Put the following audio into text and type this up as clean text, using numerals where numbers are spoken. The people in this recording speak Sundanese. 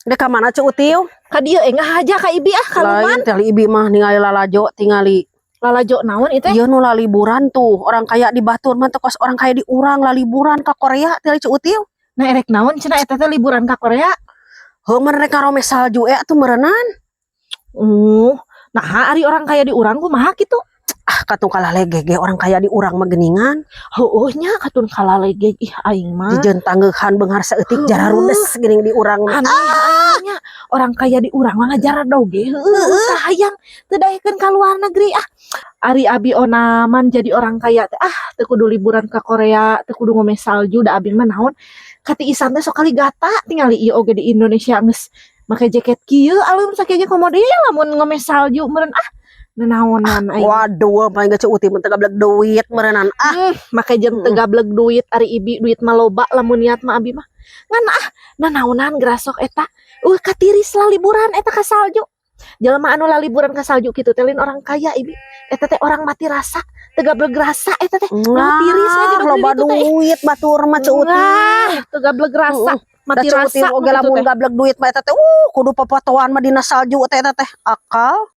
Dek ka mana, Ceu Utiu? Ka dieu eh ngahaja ka Ibi ah kaluman. Lain teh, Ibi mah ningali lalajo tingali. Lalajo naon itu? Iya, nu liburan tuh. Orang kaya di batur mah teu kos orang kaya di urang lah liburan ka Korea tingali, Ceu Utiu. Nah, erek naon cenah eta teh liburan ka Korea? Heuh, mereka rome salju tuh meureunan. Nah, ari orang kaya di urang kumaha kitu? Ah, katung kalah legege orang kaya di urang mah geuningan. Heueuh nya, katun kalah legeg, ih, aing mah. Dijieun tanggeuhan beunghar saeutik jararudes geuning di urang mah. Aneh nya, orang kaya di urang mah ngajaradoge, heueuh, kahayang teu daekeun ka luar negeri ah. Ari abi onaman jadi orang kaya teh ah, teu kudu liburan ka Korea, teu kudu ngome salju, da abi mah naon katiisan teh sok kali gata tingali. Ieu oge di Indonesia geus make jaket kieu alum sakieu ge, komo deui lamun ngome salju meureun ah, nanaonan aing. Waduh, paling gak Ceu Uti mun teu gableg duit meureunan ah. Make jeung teu gableg duit, ari Ibi duit mah loba lamun niat mah abi mah. Ngan ah, nanaonan gerasok eta. Katiris lah liburan eta ka salju. Jelema anu liburan ka salju kitu teh lain orang kaya, Ibi. Eta teh orang mati rasa, teu gableg rasa eta teh. Nah, tiris aja loba gitu teh. Duit batur mah, Ceu Uti. Wah, teu gableg rasa, mati Da Ceu Uti rasa oge nu kitu lamun teh. Gableg duit mah eta teh kudu popotoan mah dina salju teh eta teh akal.